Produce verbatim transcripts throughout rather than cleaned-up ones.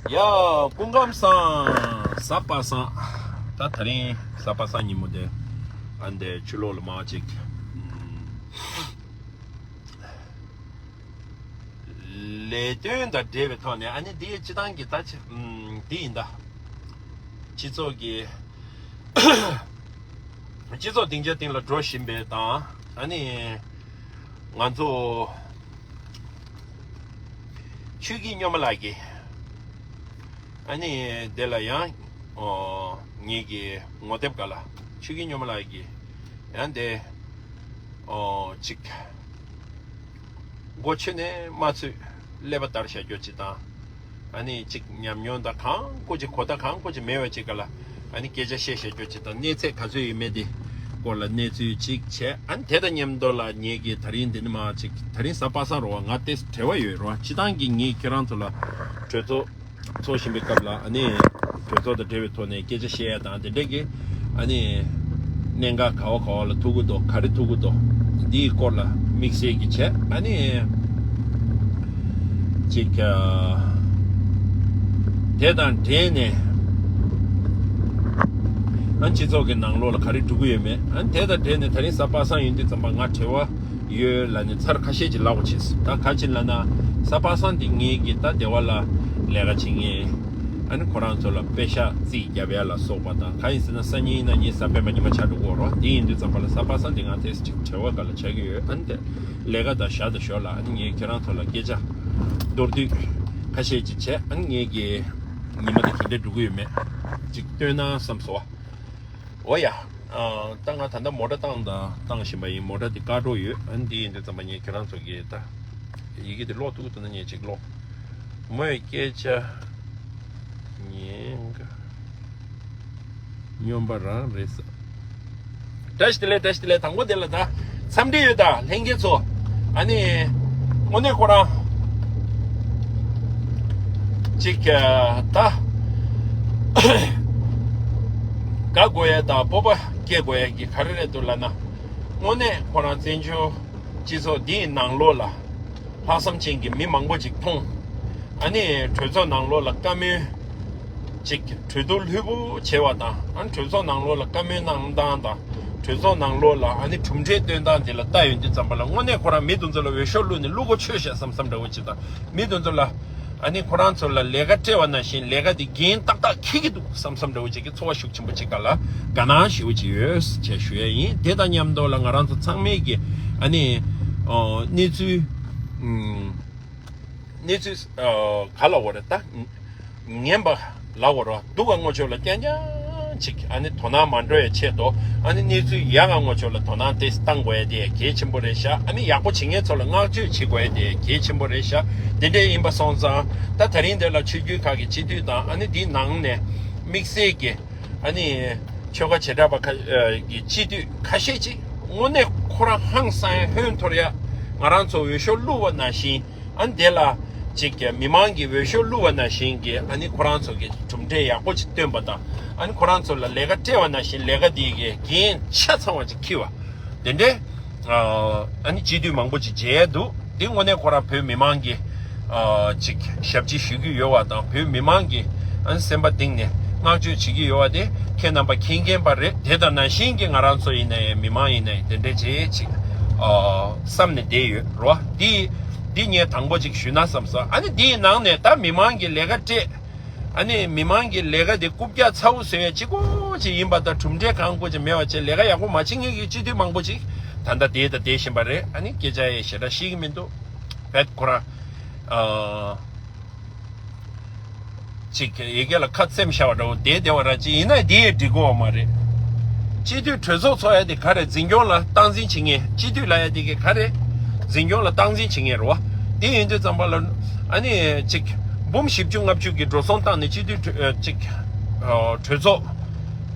ཡ། སྐུ་ཁམས་བཟང་། གཟའ་པ་སངས། ད་དེ་རིང་གཟའ་པ་སངས་ཉིན་མོ་དེ། ཨ་འདི་ཕྱི་ལོགས་ལ་མར་ཅིག་ལས་དོན་དང་འབྲེལ་བའི་ཐོག་ནས། ཨ་ནི་འདི་སྤྱི་བཏང་གི་ད་ཆ་འདི་ཡིན་ད། སྤྱི་ཚོགས་ཀྱི་སྤྱི་ཚོགས་སྡིངས་ཆ་སྟེང་ལ་འགྲོ་བཞིན་པའི་དང་། ཨ་ནི་ང་ཚོ་ཆོས་སྐྱིད་སྨྱོན་མ་ལགས་ཀྱིས། ཨ་ནི་དེ་ལ་ཡང་ངེད་ཀྱི་ངོ་དེབ་སྒང་ལ་ཆོས་སྐྱིད་སྨྱོན་མ་ལགས་ཀྱིས་ཡང་དེ་ཅིག་མགོ་ཆུ་ནས་མ་ཚུད་ཀླད་པ་དར་བཞག་རྒྱུ་ཅིག་དང་། ཨ་ནི་ཅིག་ཉམས་མྱོང་དང་གང་དགོས་ཅིག་གོ་བརྡ་གང་དགོས་ཅིག་མེད་པ་ཅིག་སྒང་ལ། ཨ་ནི་སྐད་ཆ་བཤད་བཤད་རྒྱུ་ཅིག་དང་། གནས་ཚད་ག་ཚོད་ཡོད་མེད་དེ་སྐོར་ལ་གནས་ཚུལ་ཅིག་བྱས། ཨ་ནི་དེ་དང་མཉམ་དུ་ལ་ངེད་ཀྱིས་དེ་རིང་འདི་ནི་མར་ཅིག་དེ་རིང་གཟའ་པ་སངས་རེད་པ། ང་ཏོག་ཙམ་བྲེལ་བ་ཡོད་རེད་པ། སྤྱི་བཏང་གི་ངས་ཁྱེད་རང་ཚོ་ལ་གྲོས་ཚོགས་ཚོགས་བཞིན་པའི་སྐབས་ལ། ཨ་ནི་གྲོས་ཚོགས་དང་འབྲེལ་བའི་ཐོག་ནས་སྐད་ཆ་བཤད་ཡ་དང་དེ་འདྲས་ཀྱི། ཨ་ནི་གནད་འགག་ག་བ་ག་བ་ལ་ཐུག་གི་འདུག་ག་རེ་ཐུག་གི་འདུག་འདིའི་སྐོར་ལ་དམིགས་བསལ་གྱི་བྱས། ཨ་ནི་ཅིག་ཨ་དེ་དང་འབྲེལ་ནས། ཨ་སྤྱི་ཚོགས་ཀྱི་ནང་ལོགས་ལ་ག་རེ་འགྲོ་གི་ཡོད་མེད། ཨ་ནི་དེ་དང་འབྲེལ་ནས་དེ་རིང་གཟའ་པ་སངས་ཡིན་དུས་ཙམ་པ་ང་བྲེལ་བ་ཡོད་ལབ་ནས་ཚར་ཁ་ཤས་ཅིག་ལབ་དགོས་བྱུང་། ད་ག་ཅི་ལབ་ན། གཟའ་པ་སངས་འདི་ངེད་ཀྱིས་ད་སྡེ་བ་ལ་ལས་ཀ་བྱེད་མཁན། ཨ་ནི་ཁོ་རང་ཚོ་ལ་པེ་ཤག་རྩིས་རྒྱབ་ཡ་ལ་སོགས་པ་དང་། གང་ཡིན་ཟེར་ན་སང་ཉིན་ཡིན་ན་ངའི་གཟའ་སྤེན་པ་ཉི་མ་ཆགས་འགྲོ་གི་ཡོད་རེད་པ། དེ་ཡིན་དུས་ཙམ་པ་ལ་གཟའ་པ་སངས་འདི་ང་ཏོག་ཙམ་ཅིག་བྲེལ་བ་སྒང་ལ་ཆགས་ཀྱི་ཡོད། ཨ་ནི་དེ་ལས་ཀ་དང་བཞག་དང་ཞོར་ལ། ཨ་ནི་ངས་ཁྱེད་རང་ཚོ་ལ་སྐད་ཆ་མདོར་བསྡུས་ཁ་ཤས་ཅིག་བྱས། ཨ་ནི་ངེད་ཀྱི་ཉི་མ་དེ་ག་འདྲས་འགྲོ་གི་ཡོད་མེད་ཅིག་སྟོན་ན་བསམ་སོང་བ། འོ་ཡ། ཨ་ད་ང་ད་ལྟ་མོ་ཊ་བཏང་དང་བཏང་བཞིན་པ་ཡིན། མོ་ཊ་འདི་བཀག་འགྲོ་ཡོད། ཨ་ནི་འདི་ཡིན་དུས་ཙམ་པ་ངས་ཁྱེད་རང་ཚོ་གི་ད་ཡི་གེ་འདི་ཀློག་ཐུབ་ཀྱི་འདུག་ན་ངས་ཅིག་ཀློག་མོའི་སྐད་ཆ་ཉན་ག་སྨྱོན་པ་རང་རེད་ས། བཀྲ་ཤིས་བདེ་ལེགས། བཀྲ་ཤིས་བདེ་ལེགས། དང་པོ་དེ་ལ་ད་འཚམས་འདྲི་ཡོད་ད་ལྷན་རྒྱས་ཚོ། ཨ་ནི་དངོས་གནས་ཁོ་རང་ཅིག་ད་དགའ་དགོས་ཡ་དང་སྤོབས་པ་སྐྱེ་དགོས་ཡ་གི་ག་རེ་རེད་འདུག་ལབ་ན། དངོས་གནས་ཁོ་རང་བཙན་བྱོལ་སྤྱི་ཚོགས་འདིའི་ནང་ལོགས་ལ་ལྷག་བསམ་ཅན་གྱི་མི་མང་པོ་ཅིག་མཐོང་། ཨ་ནི་གྲོས་ཚོགས་ནང་ལོགས་ལ་བཀའ་མོལ་ཅིག་གྲོས་བསྡུར་ལྷུག་པོ་བྱས་པ་དང་། ཨ་ནི་གྲོས་ཚོགས་ནང་ལོགས་ལ་བཀའ་མོལ་གནང་སྟངས་དང་། གྲོས་ཚོགས་ནང་ལོགས་ལ་ཨ་ནི་གྲུབ་འབྲས་བཏོན་སྟངས་དེ་ལ་ལྟ་ཡོང་དུས་ཙམ་པ་ལ། དངོས་གནས་ཁོ་རང་མི་དེ་ཚོ་ལ་འོས་ཤོག་བླུགས་ནས་བླུག་གོ་ཆོད་ཤག་བསམ་བསམ་འདྲ་བོ་ཅིག་དང་། མི་དེ་ཚོ་ལ་ཨ་ནི་ཁོ་རང་ཚོ་ལ་ལས་ཀ་སྤྲད་པ་ནང་བཞིན་ལས་ཀ་དེ་འགན་ཏག་ཏག་འཁྱེར་གྱི་འདུག་བསམ་བསམ་འདྲ་བོ་ཅིག་གི་ཚོར་བ་ཤུགས་ཆེན་པོ་ཅིག་སྒང་ལ་དགའ་སྣང་ཞེ་པོ་ཅིག་ཡོད་ཅེས་ཞུ་ཡ་ཡིན། དེ་དང་མཉམ་དུ་ལ་ང་རང་ཚོ་ཚང་མས་ཀྱི་ཨ་ནི་ཨོ་གནས་ཚུལ་ཨུམ། གནས་ཚུལ་ཨ་ག་ལབ་དགོས་རེད་ད། ངན་པ་ལབ་དགོས་རེད། སྡུག་ག་བསྔོག་ཕྱོགས་ལ་རྐྱང་རྐྱང་ཅིག་ཨ་ནི་དོ་སྣང་མ་འགྲོ་ཡའི་ཆེད་དུ། ཨ་ནི་གནས་ཚུལ་ཡག་ག་བསྔོག་ཕྱོགས་ལ་དོ་སྣང་ཏོག་ཙམ་བཏང་དགོས་ཡ་དེ་གལ་ཆེན་པོ་རེད་ཤག་ཨ་ནི་ཡག་པོ་བྱེད་མཁན་ཚོ་ལ་བསྔགས་བརྗོད་བྱེད་དགོས་ཡ་དེ་གལ་ཆེན་པོ་རེད་ཤག་དེ་འདྲ་ཡིན་པ་སོང་ཙང་། ད་དེ་རིང་འདིར་ལ་ཆོས་བརྒྱུད་ཁག་གི་སྤྱི་འཐུས་དང་། ཨ་ནི་འདིའི་ནང་ནས་དམིགས་བསལ་གྱི་ཨ་ནི་ཆོལ་ཁ་བྱེ་བྲག་པ་ཁ་ཨ་གི་སྤྱི་འཐུས་ཁ་ཤས་ཅིག་དངོས་གནས་ཁོ་རང་ཧང་སང་ཡ་ཧོན་འཐོར་ཡ། ང་རང་ཚོ་འོས་ཤོག་བླུགས་པ་ནང་བཞིན། ཨ་ནི་དེ་ལ་ཅིག་མི་མང་གིས་འོས་ཤོག་བླུགས་པ་ནང་བཞིན་གྱི་ཨ་ནི་ཁོ་རང་ཚོ་གི་གྲུབ་འབྲས་ཡག་པོ་ཅིག་བཏོན་པ་དང་། ཨ་ནི་ཁོ་རང་ཚོ་ལ་ལས་ཀ་སྤྲད་པ་ནང་བཞིན་ལས་ཀ་དེ་གི་འགན་ཆ་ཚང་བ་ཅིག་འཁྱེར་བ། དེ་འདྲའི་ཨ་ནི་སྤྱི་འཐུས་མང་པོ་ཅིག་མཇལ་འདུག་དེ་དངོས་གནས་ཁོ་རང་བོད་མི་མང་གི་ཨ་ཅིག་ཞབས་ཕྱི་ཞུ་གི་ཡོད་པ་དང་། བོད་མི་མང་གི་ཨ་ནི་སེམས་པ་གཏིང་ནས་བསྔགས་བརྗོད་བྱེད་ཀྱི་ཡོད་པ་དེ་ཁྱེད་རྣམ་པ་མཁྱེན་མཁྱེན་པ་རེད། དེ་དང་ནང་བཞིན་གྱི་ང་རང་ཚོ་ཡིན་ནའི་མི་མང་ཡིན་ནའི་དེ་འདྲའི་བྱེད་ཅིག་ཨ་བསམ་ནས་བསྡད་ཡོད་རེད་པ། འདི་འདི་ངས་དང་པོ་ཅིག་ཞུས་ན་བསམ་སོང་། ཨ་ནི་འདིའི་ནང་ནས་ད་མི་མང་གི་ལས་ཀ་སྤྲད། ཨ་ནི་མི་མང་གི་ལས་ཀ་དེ་རྐུབ་བཀྱག་ཚ་བོ་བཟོ་ཡ་གཅིག་པོ་ཅིག་ཡིན་པ་དང་། གྲུབ་འབྲས་གང་དགོས་ཅིག་མེད་པ་བྱས། ལས་ཀ་ཡག་པོ་མ་བྱེད་མཁན་གྱི་སྤྱི་འཐུས་མང་པོ་ཅིག་ད་ལྟ་བསྡད་དང་བསྡད་བཞིན་པ་རེད། ཨ་ནི་སྐད་ཆ་ཡང་ཞེ་དྲག་བཤད་ཀྱི་མི་འདུག་བེད་ཁོ་རང་ཨ་ཅིག་ཡི་གེ་ལ་ཁ་བཙེམ་བཞག་པ་འདྲ་བོ་བསྡད་བསྡད་པ་ར་ཅིག་ཡིན་ན་དེ་ཡང་འགྲིག་གི་ཡོད་མ་རེད། སྤྱི་འཐུས་གྲོས་ཚོགས་ཚོགས་ཡ་དེ་ག་རེ། འཛིན་སྐྱོང་ལ་སྟངས་འཛིན་བྱེད་མཁན། སྤྱི་འཐུས་ལབ་ཡ་དེ་གི་ག་རེ། འཛིན་སྐྱོང་ལ་སྟངས་འཛིན་བྱེད་མཁན་རེད་པ། དེ་ཡིན་དུས་ཙམ་པ་ལ་ཨ་ནི་ཅིག་འབུམ་བཞི་བཅུ་ལྔ་བཅུ་གི་འགྲོ་སོང་བཏང་ནས་སྤྱི་འཐུས་གྲོས་ཨ་ཅིག་ཨ་གྲོས་ཚོགས་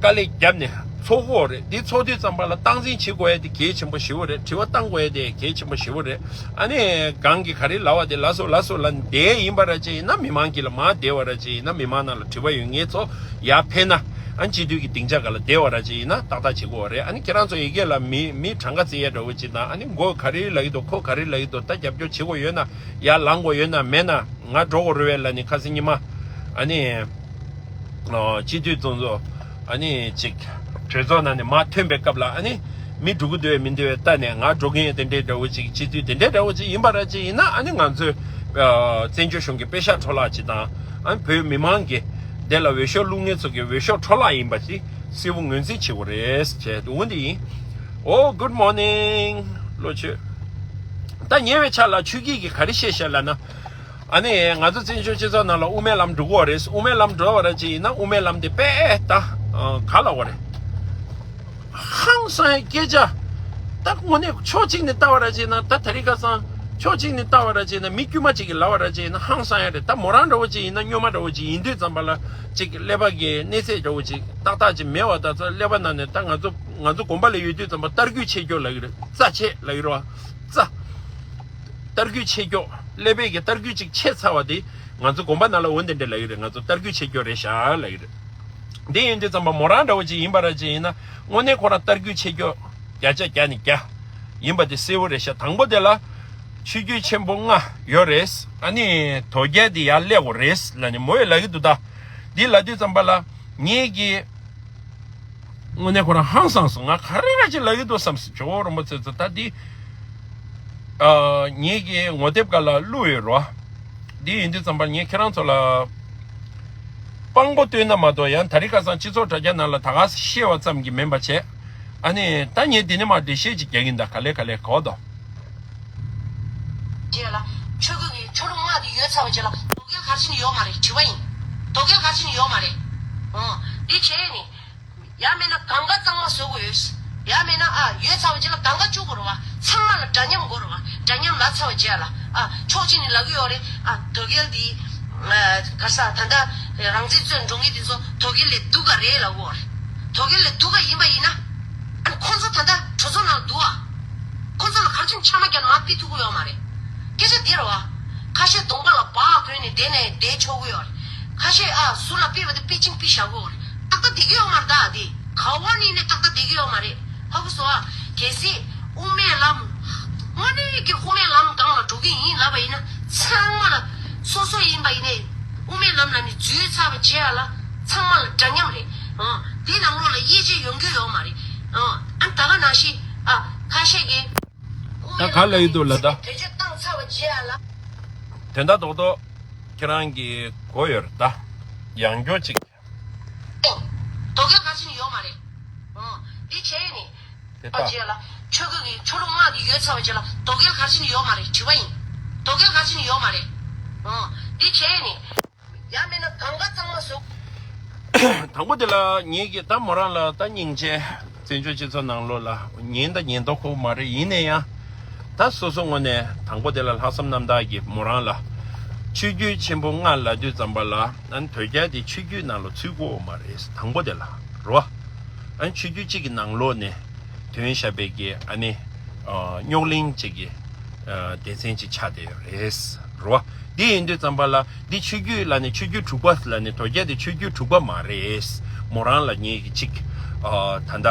དཀའ་ལས་བརྒྱབ་ནས། ཚོགས་དགོས་རེད། འདི་ཚོགས་དུས་ཙམ་པ་ལ་སྟངས་འཛིན་བྱེད་དགོས་ཡ་དེ་གལ་ཆེན་པོ་ཞེ་པོ་རེད། དྲི་བ་བཏང་དགོས་ཡ་དེ་གལ་ཆེན་པོ་ཞེ་པོ་རེད། ཨ་ནི་གང་གི་ག་རེ་ལབ་པ་དེ་ལ་སོ་ལ་སོ་ལ་བསྡད་ཡིན་པ་ར་ཅིག་ཡིན་ན། མི་མང་གི་ལ་མར་བསྡད་པ་ར་ཅིག་ཡིན་ན། མི་མང་ནང་ལ་དྲི་བ་ཡོད་མཁན་ཚོ་ཡར་ཕེབས་ན། ཨ་ནི་སྤྱི་འཐུས་ཀྱི་སྡིངས་ཆ་སྒང་ལ་བསྡད་པ་ར་ཅིག་ཡིན་ན་ཏག་ཏག་བྱེད་དགོས་རེད། ཨ་ནི་ཁྱེད་རང་ཚོ་ཡི་གེ་ལ་མི་མི་གྲངས་ཀ་བརྩི་ཡ་འདྲ་བོ་ཅིག་དང་། ཨ་ནི་མགོ་ག་རེ་ལབ་ཀྱི་འདུག་ཁོ་ག་རེ་ལབ་ཀྱི་འདུག་ད་རྒྱབ་སྐྱོར་བྱེད་དགོས་ཡོད་ན། ཡར་ལངས་དགོས་ཡོད་ན། མེད་ན་ང་འགྲོ་དགོས་རེད་པས་ལབ་ནི། ཁ་སང་ཉི་མ་ཨ་ནི་ཨོ་སྤྱི་འཐུས་ཚོ་ཚོ་ཨ་ནི་ཅིག་གྲོས་ཚོགས་ནང་ནས་མར་ཐོན་པའི་སྐབས་ལ། ཨ་ནི་མི་འགྲོ་གི་འདུག་པས་མི་འདུག་པས་ལྟ་ནས་ང་འགྲོ་གི་ཡིན། དེ་འདྲའི་འདྲ་བོ་ཅིག་སྤྱི་འཐུས་དེ་འདྲའི་འདྲ་བོ་ཅིག་ཡིན་པ་ར་ཅིག་ཡིན་ན། ཨ་ནི་ང་ཚོས་ཨོ་བཙན་བྱོལ་གཞུང་གི་པེ་ཤག་འཕྲོ་བརླག་ཅིག་དང་། ཨ་ནི་བོད་མི་མང་གི་དེ་ལ་འོས་ཤོག་བླུག་མཁན་ཚོ་གི་འོས་ཤོག་འཕྲོ་བརླག་ཡིན་པ་ཅིག་གསལ་པོ་ངོས་འཛིན་བྱེད་དགོས་རེད་ཅེས་འོ་འདི་ཡིན། ཨོ་good morning ལོ་ཆོས། ད་ཉེ་བའི་ཆར་ལ་ཆོས་སྐྱིད་ཀྱིས་ག་རེ་བཤད་ཤག་ལབ་ན། ཨ་ནི་ང་ཚོ་བཙན་བྱོལ་སྤྱི་ཚོགས་ནང་ལ་དབུ་མའི་ལམ་འགྲོ་གི་ཡོད་རེད། དབུ་མའི་ལམ་འགྲོ་བ་ར་ཅིག་ཡིན་ན་དབུ་མའི་ལམ་དེ་དཔེ་ད་ག་ལབ་དགོས་རེད། ཧང་སང་ཡ་སྐད་ཆ། ད་དངོས་གནས་ཕྱོགས་གཅིག་ནས་ལྟ་བ་ར་ཅིག་ཡིན་ན། ད་དེ་རིང་ཁ་སང་ཕྱོགས་གཅིག་ནས་ལྟ་བ་ར་ཅིག་ཡིན་ན། མི་དཀྱུས་མ་ཅིག་གིས་ལབ་པ་ར་ཅིག་ཡིན་ན་ཧང་སང་ཡ་རེད། ད་མོ་རང་འདྲ་བོ་ཅིག་ཡིན་ན། སྨྱོན་མ་འདྲ་བོ་ཅིག་ཡིན་དུས་ཙམ་པ་ལ་ཅིག་ཀླད་པ་གི་གནས་ཚད་འདྲ་བོ་ཅིག་ཏག་ཏག་ཅིག་མེད་པ། ད་ཚོ་ཀླད་པ་ནང་ནས་ད་ང་ཚོ་ང་ཚོ་དགོན་པ་ལ་ཡོད་དུས་ཙམ་པ་རྟ་རྒྱུག་ཆེ་སྐྱོ་ལབ་ཀྱི་རེད། རྩྭ་ཆེ་ལབ་ཀྱི་རེད་བ། རྩྭ། རྟ་རྒྱུག་ཆེ་སྐྱོ། ཀླད་པའི་གི་རྟ་རྒྱུག་ཅིག་ཆེ་ཚར་བ་དེ་ང་ཚོ་དགོན་པ་ནང་ལ་འོ་དེ་འདྲ་ལབ་ཀྱི་རེད། ང་ཚོ་རྟ་རྒྱུག་ཆེ་སྐྱོ་རེད་ཤག་ལབ་ཀྱི་རེད། འདི་ཡིན་དུས་ཙམ་པ་མོ་རང་འདྲ་བོ་ཅིག་ཡིན་པ་ར་ཅིག་ཡིན་ན། དངོས་གནས་ཁོ་རང་རྟ་རྒྱུག་ཆེ་སྐྱོ་བརྒྱ་ཆ་བརྒྱ་ནས་བརྒྱ་ཡིན་པ་དེ་གསལ་པོ་རེད་ཤག་དང་པོ་དེ་ལ་ཆོས་བརྒྱུད་ཆེན་པོ་ལྔ་ཡོད་རེད། ཨ་ནི་དོལ་རྒྱལ་དེ་ཡར་སླེབས་དགོས་རེད་ལབ་ནས་མོ་ཡིས་ལབ་ཀྱི་འདུག་ད་འདི་ལབ་དུས་ཙམ་པ་ལ་ངེད་ཀྱིས། དངོས་གནས་ཁོ་རང་ཧང་སངས་སོང་། ང་ག་རེ་ག་ཅིག་ལབ་ཀྱི་འདུག་བསམ་སོང་། ཇོ་བོ་རིན་པོ་ཆེ་ཚོ་ད་འདི། ཨ། ངེད་ཀྱི་ངོ་དེབ་སྒང་ལ་བླུགས་ཡོད་རོ། འདི་ཡིན་དུས་ཙམ་པར་ངས་ཁྱེད་རང་ཚོ་ལ་དཔང་པོ་སྟོན་ན་མ་གཏོགས། ཡང་དེ་རིང་ཁ་སང་སྤྱི་ཚོགས་དྲ་རྒྱ་ནང་ལ་ད་ག་སེ་བཤད་པ་ཙམ་གྱིས་མིན་པ་བྱས། ཨ་ནི་ད་ངས་འདི་ནས་མར་འགྲེལ་བཤད་ཅིག་རྒྱག་གིན། ད་ག་ལེ་ག་ལེ་གོ་དོ། རྗེས་ལ་ཆོས་སྐུ་གི་ཆོ་ལོ་ལྔ་དེ་ཡོལ་ཚར་བའི་རྗེས་ལ་དོལ་རྒྱལ་ག་རེ་བྱས་ནས་ཡོད་མ་རེད་དྲི་བ་ཡིན། དོལ་རྒྱལ་ག་རེ་བྱས་ནས་ཡོད་མ་རེད། ཨོ། འདི་བྱས་ནས། ཡང་མིན་ན་གང་ག་གཙང་མ་བཟོ་དགོས་ཡོད། ཡང་མིན་ན་ཨ་ཡོལ་ཚར་བའི་རྗེས་ལ་གང་ག་བཅུག་དགོས་རེད་བ། ཚང་མ་ལ་འདྲ་མཉམ་དགོས་རེད་བ། འདྲ་མཉམ་ལབ་ཚར་བའི་རྗེས་ལ་ཨ་ཕྱོགས་གཅིག་ནས་ལབ་ཀྱི་ཡོད་རེད། ཨ་དོལ་རྒྱལ་འདི། ཨ་ག་ས་ད་ལྟ་རང་བཙན་རྩོད་འགྲོ་མཁན་འདི་ཚོ་དོལ་རྒྱལ་ལས་སྡུག་ག་རེད་ལབ་ཀྱི་ཡོད་རེད། དོལ་རྒྱལ་ལས་སྡུག་ག་ཡིན་པ་ཡིན་ན། ཨ་ཁོ་ཚོ་ད་ལྟ་གྲོས་ཚོགས་ནང་འདུག་ཨ། ཁོ་ཚོ་ལ་ག་རེ་བྱས་ནས་ཆ་མ་རྒྱག་ནས་མར་ཕུད་ཐུབ་ཀྱི་ཡོད་མ་རེད། སྐད་ཆ་འདི་རེད་བ། ཁ་ཤས་གདོང་པ་ལ་སྦག་གོན་ནས་བསྡད་ནས་བསྡད་ཆོག་གི་ཡོད་རེད། ཁ་ཤས་ཨ་ཟུར་ལ་ཕུད་པ་དེ་ཕུད་ཅིང་ཕུད་བཞག་གི་ཡོད་རེད། ཏག་ཏག་བསྡད་ཀྱི་ཡོད་མ་རེད་ད། འདི་ག་བ་ནས་ནས་ཏག་ཏག་བསྡད་ཀྱི་ཡོད་མ་རེད། ཧ་གོ་སོང་ཨ། གལ་སྲིད་དབུ་མའི་ལམ། དངོས་གནས་ཀྱི་དབུ་མའི་ལམ་སྒང་ལ་འགྲོ་གི་ཡིན་ལབ་པ་ཡིན་ན། ཚང་མ་ལ་སོ་སོ་ཡིན་པ་ཡིན་ནའི་དབུ་མའི་ལམ་ལ་ནི་འཛུལ་ཚར་བའི་རྗེས་ལ་ཚང་མ་ལ་འདྲ་མཉམ་རེད། ཨང་། འདི་ནང་ལོགས་ལ་དབྱེ་འབྱེད་ཡོང་རྒྱུ་ཡོད་མ་རེད། ཨང་། ཨ་ད་ག་ནང་བཞིན་ཨ་ཁ་ཤས་ཀྱིས། ད་ག་ལ་ཡོད་འདུག་ལ་ད། བེད་སྤྱོད་བཏང་ཚར་བའི་རྗེས་ལ། དོན་དག་རྡོག་རྡོག་ཁྱེད་རང་གིས་གོ་ཡོད་རེད་ད། ཡང་བསྐྱར་ཅིག་དོལ་རྒྱལ་ག་རེ་བྱས་ནས་ཡོད་མ་རེད། ཨོ། འདི་བྱས་ནས། དེ་ཨ་ལྟ། རྗེས་ལ་ཆོས་སྐུ་གི་ཆོ་ལོ་ལྔ་དེ་ཡོལ་ཚར་བའི་རྗེས་ལ་དོལ་རྒྱལ་ག་རེ་བྱས་ནས་ཡོད་མ་རེད་དྲི་བ་ཡིན། དོལ་རྒྱལ་ག་རེ་བྱས་ནས་ཡོད་མ་རེད། ཨོ། འདི་བྱས་ནས། ཡང་མིན་ན་གང་ག་གཙང་མ་བཟོ། དང་པོ་དེ་ལ་ངེད་ཀྱིས་ད་མོ་རང་ལ་ད་སྙིང་རྗེ། བཙན་བྱོལ་སྤྱི་ཚོགས་ནང་ལོགས་ལ་ཉན་དང་ཉན་མདོག་ཁུག་མ་རེད། ཡིན་ན་ཡང་། ད་སོ་སོ་ངོས་ནས་དང་པོ་དེ་ལ་ལྷག་བསམ་རྣམ་དག་གིས་མོ་རང་ལ་ཆོས་བརྒྱུད་ཆེན་པོ་ལྔ་ལབ་དུས་ཙམ་པ་ལ། ཨ་ནི་དོལ་རྒྱལ་དེ་ཆོས་བརྒྱུད་ནང་ལ་ཚུད་ཀྱི་ཡོད་མ་རེད། དང་པོ་དེ་ལ་རོ། ཨ་ནི་ཆོས་བརྒྱུད་གཅིག་གི་ནང་ལོགས་ནས་ཐོན་བཞག་པའི་གི་ཨ་ནི་ཨ་རྙོག་གླེང་གཅིག་གི་ཨ་སྡེ་ཚན་གཅིག་ཆགས་བསྡད་ཡོད་རེད་རོ། འདི་ཡིན་དུས་ཙམ་པ་ལ་འདི་ཆོས་བརྒྱུད་ལབ་ནས་ཆོས་བརྒྱུད་དྲུག་པ་ལབ་ནས། དོལ་རྒྱལ་དེ་ཆོས་བརྒྱུད་དྲུག་པ་མ་རེད། མོ་རང་ལ་ངེད་ཀྱིས་གཅིག་ཨ་ད་ལྟ་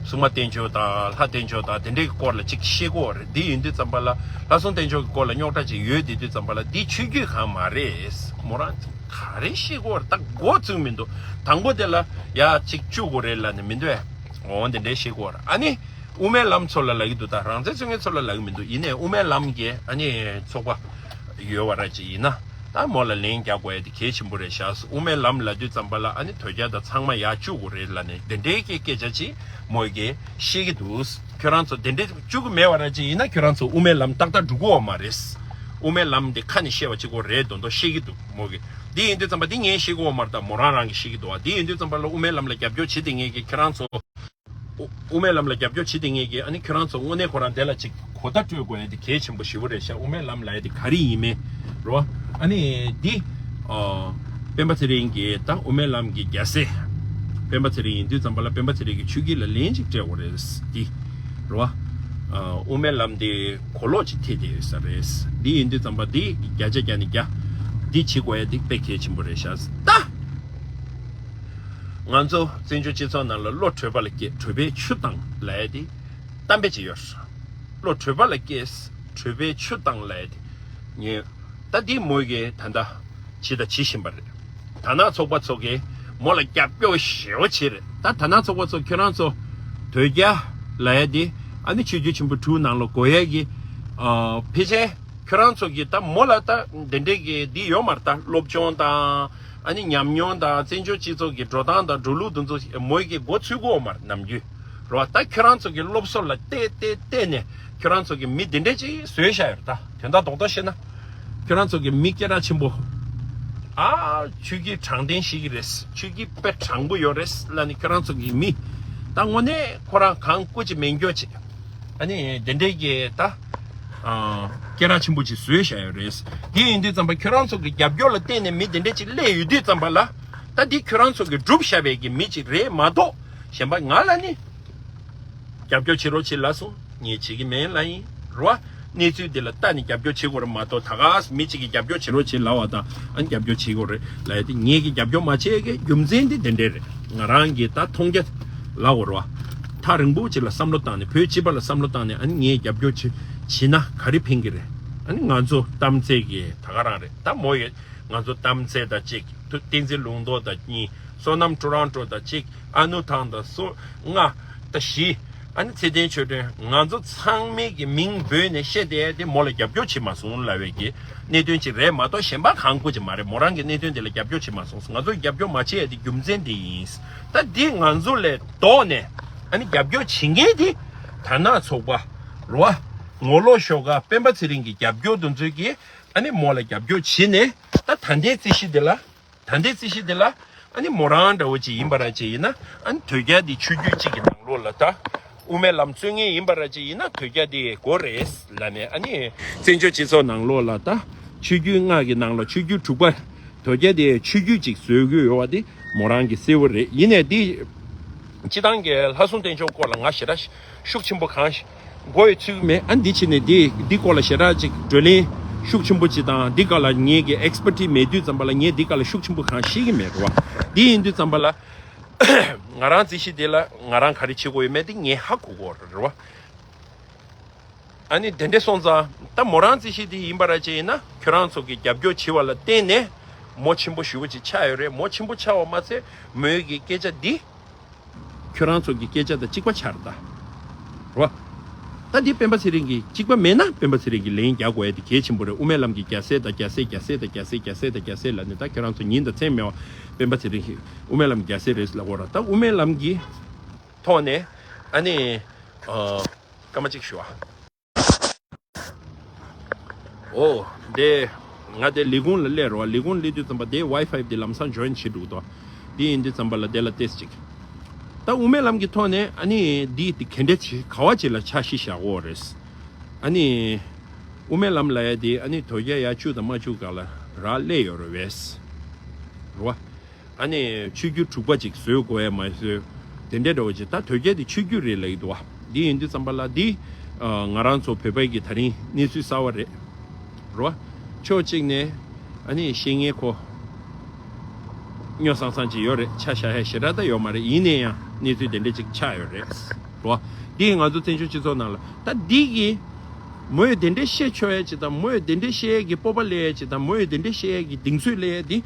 སྲུང་མ་བསྟེན་ཆོག་དང་ལྷ་བསྟེན་ཆོག་དང་དེ་འདྲའི་སྐོར་ལ་གཅིག་བཤད་ཀྱི་ཡོད་རེད། འདི་ཡིན་དུས་ཙམ་པ་ལ་ལྷ་སྲུང་བསྟེན་ཆོག་གི་སྐོར་ལ་རྙོག་དྲ་ཅིག་ཡོད་བསྡད་དུས་ཙམ་པ་ལ་འདི་ཆོས་བརྒྱུད་གང་མ་རེད། མོ་རང་ག་རེ་བཤད་ཀྱི་ཡོད་རེད། ད་མགོ་ཚོས་མི་འདུག་དང་པོ་དེ་ལ་ཡ་གཅིག་བཅུག་དགོས་རེད་ལབ་ནས་མི་འདུག་ཨེ། འོ་དེ་འདྲའི་བཤད་ཀྱི་ཡོད་རེད། ཨ་ནི། དབུ་མའི་ལམ་ཚོ་ལ་ལབ་ཀྱི་འདུག་ད་རང་བཙན་རྩོད་མཁན་ཚོ་ལ་ལབ་ཀྱི་མི་འདུག་ཡིན་ནའི་དབུ་མའི་ལམ་གྱི་ཨ་ནི་ཚོགས་པ་ཡོད་པ་ར་ཅིག་ཡིན་ན། ད་མོ་ལ་ལན་རྒྱག་དགོས་ཡ་དེ་གལ་ཆེན་པོ་རེད་ཤག་དབུ་མའི་ལམ་ལབ་དུས་ཙམ་པ་ལ་ཨ་ནི་དོལ་རྒྱལ་དང་ཚང་མ་ཡར་བཅུག་དགོས་རེད་ལབ་ནས་དེ་འདྲའི་གི་སྐད་ཆ་ཅིག་མོ་གིས་བཤད་ཀྱི་འདུག་ཁྱོད་རང་ཚོ་དེ་འདྲའི་བཅུག་གི་མེད་པ་ར་ཅིག་ཡིན་ན་ཁྱོད་རང་ཚོ་དབུ་མའི་ལམ་ཏག་ཏག་འགྲོ་གི་ཡོད་མ་རེད། དབུ་མའི་ལམ་དེ་ཁ་ནས་བཤད་པ་གཅིག་པོ་རེད་མདོག་མདོག་བཤད་ཀྱི་འདུག་མོ་གིས། འདི་ཡིན་དུས་ཙམ་པ་འདི་ངས་བཤད་ཀྱི་ཡོད་མ་རེད། ད་མོ་རང་རང་གིས་བཤད་ཀྱི་འདུག་བ། འདི་ཡིན་དུས་ཙམ་པ་ལ་དབུ་མའི་ལམ་ལ་རྒྱབ་སྐྱོར་བྱེད་བསྡད་མཁན་གྱི་ཁྱོད་རང་ཚོ། དབུ་དབུ་མའི་ལམ་ལ་རྒྱབ་སྐྱོར་བྱེད་བསྡད་མཁན་གྱི་ཨ་ནི་ཁྱོད་རང་ཚོ་དངོས་གནས་ཁོ་རང་དེ་ལ་ཅིག་གོ་བརྡ་སྤྲོད་དགོས་ཡ་དེ་གལ་ཆེན་པོ་ཞེ་པོ་རེད་ཤག་དབུ་མའི་ལམ་ལབ་ཡ་དེ་ག་རེ་ཡིན་མིན་རོ། ཨ་ནི་འདི་ཨ་སྤེན་པ་ཚེ་རིང་གིས་ད་དབུ་མའི་ལམ་གྱི་རྒྱལ་སྲས་ སྤེན་པ་ཚེ་རིང་ཡིན་དུས་ཙམ་པ་ལ་སྤེན་པ་ཚེ་རིང་གི་ཆོས་བརྒྱུད་ལ་ལན་ཅིག་སྤྲད་དགོས་རེད། འདི་རེད་བ། ཨ། དབུ་མའི་ལམ་འདི་གོ་ལོག་ཅིག་ཐེབས་བསྡད་ཡོད་ས་རེད། འདི་ཡིན་དུས་ཙམ་པ་འདི་བརྒྱ་ཆ་བརྒྱ་ནས་བརྒྱ་འདི་བྱེད་དགོས་ཡ་འདི་དཔེ་གལ་ཆེན་པོ་རེད་ཤག་ད། ང་ཚོ་བཙན་བྱོལ་སྤྱི་ཚོགས་ནང་ལ་བློ་གྲོས་པ་ལ་སྐྱེ། གྲོས་པས་ཆུ་བཏང་ལབ་ཡ་འདི་གཏམ་དཔེ་ཅིག་ཡོད་རེད། བློ་གྲོས་པ་ལ་སྐྱེས། གྲོས་པས་ཆུ་བཏང་ལབ་ཡ་འདི་ཉན། ད་འདི་མོ་གིས་ད་ལྟ་བྱས་དང་བྱེད་བཞིན་པ་རེད། དར་ནག་ཚོགས་པ་ཚོ་གིས་མོ་ལ་རྒྱབ་སྐྱོར་ཞེ་པོ་བྱས་རེད། ད་དར་ནག་ཚོགས་པ་ཚོ་ཁྱོད་རང་ཚོ་དོལ་རྒྱལ་ལབ་ཡ་འདི་ཨ་ནི་ཆོས་བརྒྱུད་ཆེན་པོ་དྲུག་ནང་ལ་དགོས་ཡ་གི། ཨ། ཕལ་ཆེར་ཁྱོད་རང་ཚོ་གིས་ད་མོ་ལ་ད་འདི་འདྲས་ཀྱི་འདི་ཡོད་མ་རེད། ད་སློབ་སྦྱོང་དང་ཨ་ནི་ཉམས་མྱོང་དང་བཙན་བྱོལ་སྤྱི་ཚོགས་ཀྱི་འགྲོ་སྟངས་དང་འགྲོ་ལུགས་འདི་ཚོ་མོ་གིས་མགོ་ཚོད་ཀྱི་ཡོད་མ་རེད་ནམ་རྒྱུན། རེད་བ། ད་ཁྱོད་རང་ཚོ་གི་སློབ་གསོ་ལ་བལྟས་བལྟས་བལྟས་ནས་ཁྱོད་རང་ཚོ་གི་མི་འདི་འདྲས་ཅིག་བཟོས་བཞག་ཡོད་རེད། ད་དོན་དག་རྡོག་རྡོག་བཤད་ན་ཁྱོད་རང་ཚོ་གི་མི་སྐད་གྲགས་ཆེན་པོ། ཨ། ཆོས་བརྒྱུད་དྲང་བདེན་ཞིག་གི་རེད། ཆོས་བརྒྱུད་དཔེ་དྲང་པོ་ཡོད་རེད་ལབ་ནས་ཁྱོད་རང་ཚོ་གི་མི་ད་དངོས་གནས་ཁོ་རང་གང་བཀུར་གྱི་མེད་འགྱོ་ཅིག་ཨ་ནི་དེ་འདྲའི་གི་ད། ཨ། སྐད་གྲགས་ཆེན་པོ་ཅིག་བཟོས་བཞག་ཡོད་རེད། དེ་ཡིན་དུས་ཙམ་པ་ཁྱོད་རང་ཚོ་གི་རྒྱབ་སྐྱོར་ལ་བརྟེན་ནས་མི་དེ་འདྲ་ཅིག་སླེབས་ཡོད་དུས་ཙམ་པ་ལ། ད་འདི་ཁྱོད་རང་ཚོ་གི་སྒྲུབ་བཞག་པའི་གི་མི་ཅིག་རེད་མ་གཏོགས་གཞན་པ་ང་ལ་ནི་རྒྱབ་སྐྱོར་བྱེད་རོགས་བྱེད་ལབ་སོང་། ངས་བྱེད་ཀྱི་མེད་ལབ་ཡིན་རེད་བ། གནས་ཚུལ་འདི་ལ་ལྟ་ནས་རྒྱབ་སྐྱོར་བྱེད་དགོས་རེད་མ་གཏོགས། ད་ག་མི་གཅིག་གིས་རྒྱབ་སྐྱོར་བྱེད་རོགས་བྱེད་ལབ་པ་དང་ཨ་ནི་རྒྱབ་སྐྱོར་བྱེད་དགོས་རེད་ལབ་ཡ་དེ། ངེད་ཀྱིས་རྒྱབ་སྐྱོར་མ་བྱེད་ཡ་གི་རྒྱུ་མཚན་དེ་དེ་འདྲས་རེད། ང་རང་གིས་ད་མཐོང་རྒྱ་ལབ་དགོས་རེད་བ། ཐག་རིང་པོ་ཅིག་ལ་བསམ་བློ་བཏང་ནས། བོད་སྤྱི་པ་ལ་བསམ་བློ་བཏང་ནས་ཨ་ནི་ངས་རྒྱབ་སྐྱོར་བྱེད་བྱེད་ན་ག་རེ་ཕན་གི་རེད། ཨ་ནི་ང་ཚོ་གཏམ་ཚད་ཀྱི་ད་ག་རང་རེད། ད་མོ་ཡོད། ང་ཚོ་གཏམ་ཚད་དང་གཅིག་བསྟན་འཛིན་ལུང་རྟོགས་དང་གཉིས། བསོད་ནམས་ཊོ་རོན་ཊོ་དང་གཅིག་ཨ་ནུ་ཐང་དང་སོ་ལྔ་དང་བཞི། ཨ་ནི་ཚེ་བརྟན་ཆོས་སྒྲོན། ང་ཚོ་ཚང་མའི་གི་མིང་འབོད་ནས་བཤད་བསྡད་དེ་མོ་ལ་རྒྱབ་སྐྱོར་བྱེད་མ་སོང་ལབ་པའི་གི་གནད་དོན་ཅིག་རེད་མ་གཏོགས་གཞན་པ་གང་དགོས་ཀྱི་མ་རེད། མོ་རང་གི་གནད་དོན་དེ་ལ་རྒྱབ་སྐྱོར་བྱེད་མ་སོང་། ང་ཚོ་རྒྱབ་སྐྱོར་མ་བྱེད་ཡ་དེ་རྒྱུ་མཚན་དེ་ཡིན། ད་འདི་ང་ཚོ་ལས་ལྡོག་ནས་ཨ་ནི་རྒྱབ་སྐྱོར་བྱེད་མཁན་དེ་དར་ནག་ཚོགས་པ་རེད་བ། ངོ་ལོག་ཤོག་ཁག་སྤེན་པ་ཚེ་རིང་གི་རྒྱབ་སྐྱོར་དེ་ཚོས་གི་ཨ་ནི་མོ་ལ་རྒྱབ་སྐྱོར་བྱེད་ནས། ད་ད་ལྟའི་རྩིས་གཞི་དེ་ལ། ད་ལྟའི་རྩིས་གཞི་དེ་ལ་ཨ་ནི་མོ་རང་འདྲ་བོ་ཅིག་ཡིན་པ་ར་ཅིག་ཡིན་ན། ཨ་ནི་དོལ་རྒྱལ་འདི་ཆོས་བརྒྱུད་གཅིག་གི་ནང་ལོགས་ལ་ད་དབུ་མའི་ལམ་རྩོད་མཁན་ཡིན་པ་ར་ཅིག་ཡིན་ན་དོལ་རྒྱལ་འདི་དགོས་རེད་ལབ་ནས། ཨ་ནི་བཙན་བྱོལ་སྤྱི་ཚོགས་ནང་ལོགས་ལ་ད་ཆོས་བརྒྱུད་ལྔ་གི་ནང་ལ་ཆོས་བརྒྱུད་དྲུག་པ་དོལ་རྒྱལ་འདི་ཆོས་བརྒྱུད་ཅིག་བཟོ་དགོས་ཡོད་པ་དེ་མོ་རང་གི་གསལ་བོ་རེད། ཡིན་ནའི་འདི་སྤྱི་བཏང་གི་ལྷ་སྲུང་བསྟེན་ཕྱོགས་སྐོར་ལ་ང་ཞེ་དྲག་ཤུགས་ཆེན་པོ་གང་མགོ་ཡི་ཚུགས་མེད། ཨ་འདི་ཕྱིན་ནས་འདི་འདི་སྐོར་ལ་ཞེ་དྲག་ཅིག་བགྲོ་གླེང་ཤུགས་ཆེན་པོ་ཅིག་དང་། འདི་སྐོར་ལ་ངེད་ཀྱི་ཨེག་སི་པར་ཊི་མེད་དུས་ཙམ་པ་ལ་ངས་འདི་སྐོར་ལ་ཤུགས་ཆེན་པོ་གང་ཤེས་ཀྱི་མེད་རེད་བ། འདི་ཡིན་དུས་ཙམ་པ་ལ་ང་རང་རྩིས་གཞི་འདི་ལ་ང་རང་ག་རེ་བྱེད་དགོས་ཡོད་མེད་འདི་ངས་ཧ་གོ་གོ་རེད་བ། ཨ་ནི་དེ་འདྲས་སོང་ཙང་ད་མོ་རང་རྩིས་གཞི་འདི་ཡིན་པ་ར་ཅིག་ཡིན་ན་ཁྱོད་རང་ཚོ་གི་རྒྱབ་སྐྱོར་བྱས་པ་ལ་བརྟེན་ནས་མོ་ཆེན་པོ་ཞེ་པོ་ཅིག་ཆགས་ཡོད་རེད། མོ་ཆེན་པོ་ཆགས་པ་མ་ཚད་མོའི་གི་སྐད་ཆ་འདི། ཁྱོད་རང་ཚོ་གི་སྐད་ཆ་དང་གཅིག་པ་ཆགས་རེད་ད། རོ། ད་འདི་སྤེན་པ་ཚེ་རིང་གི་གཅིག་པ་མེད་ན་སྤེན་པ་ཚེ་རིང་གི་ལན་རྒྱག་དགོས་ཡ་དེ་གལ་ཆེན་པོ་རེད། དབུ་མའི་ལམ་གྱི་རྒྱལ་སྲས་དང་རྒྱལ་སྲས་རྒྱལ་སྲས་དང་རྒྱལ་སྲས་རྒྱལ་སྲས་དང་རྒྱལ་སྲས་ལབ་ནས། ད་ཁྱོད་རང་ཚོ་ཉིན་དང་མཚན་མེད་པ་སྤེན་པ་ཚེ་རིང་གི་དབུ་མའི་ལམ་གྱི་རྒྱལ་སྲས་རེད་ལབ་དགོས་ར། ད་དབུ་མའི་ལམ་གྱི་ཐོག་ནས་ཨ་ནི། ཨ། སྐར་མ་གཅིག་ཞུ་ཨ། ཨོ། དེ། ང་དེ་ལས་ཁུངས་ལ་སླེབས་རོགས། ལས་ཁུངས་སླེབས་དུས་ཙམ་པ་དེ་ཝའི་ཕའི་དེ་ལམ་སང་ཇོ་ཡིན་བྱེད་འགྲོ་གི་འདུག་དེ་ཡིན་དུས་ཙམ་པ་ལ་དེ་ལ་ཏེས་ཅིག་ད་དབུ་མའི་ལམ་གྱི་ཐོག་ནས་ཨ་ནི་འདི་དེ་ག་འདྲ་བྱེད། ག་བ་ཅིག་ལ་ཆ་ཤས་བཞག་དགོས་རེད། ཨ་ནི། དབུ་མའི་ལམ་ལབ་ཡ་དེ་ཨ་ནི་དོལ་རྒྱལ་ཡར་བཅུག་དང་མ་བཅུག་ག་ལ་རག་ལས་ཡོད་རེད་བས། རེད་བ། ཨ་ནི་ཆོས་བརྒྱུད་དྲུག་པ་ཅིག་བཟོས་དགོས་ཡ་མ་བཟོས། དེ་འདྲའི་འདྲ་བོ་ཅིག་ད་དོལ་རྒྱལ་དེ་ཆོས་བརྒྱུད་རེད་ལབ་ཀྱི་འདུག་བ། འདི་ཡིན་དུས་ཙམ་པ་ལ་འདི། ཨ། ང་རང་ཚོ་བོད་པའི་གི་ད་རིང་གནས་ཚུལ་གསར་བ་རེད། རོ། ཕྱོགས་གཅིག་ནས་ཨ་ནི་བཤད་མཁན་ཁོ་སྨྱོ་སང་སང་ཅིག་ཡོད་རེད། ཆ་བཞག་ཡ་ཞེ་དྲག་ད་ཡོད་མ་རེད། ཡིན་ན་ཡང་གནས་ཚུལ་དེ་འདྲ་ཅིག་ཆགས་ཡོད་རེད། རོ། འདི་ང་ཚོ་བཙན་བྱོལ་སྤྱི་ཚོགས་ནང་ལ་ད་འདི་གི་མོ་ཡོད་དེ་འདྲ་བཤད་ཆོག་ཡ་ཅིག་དང་། མོ་ཡོད་དེ་འདྲ་བཤད་ཡ་གི་སྤོབས་པ་སླེབས་ཡ་ཅིག་དང་། མོ་ཡོད་དེ་འདྲ་བཤད་ཡ་གི་གདེང་ཚོད་སླེབས་ཡ་འདི།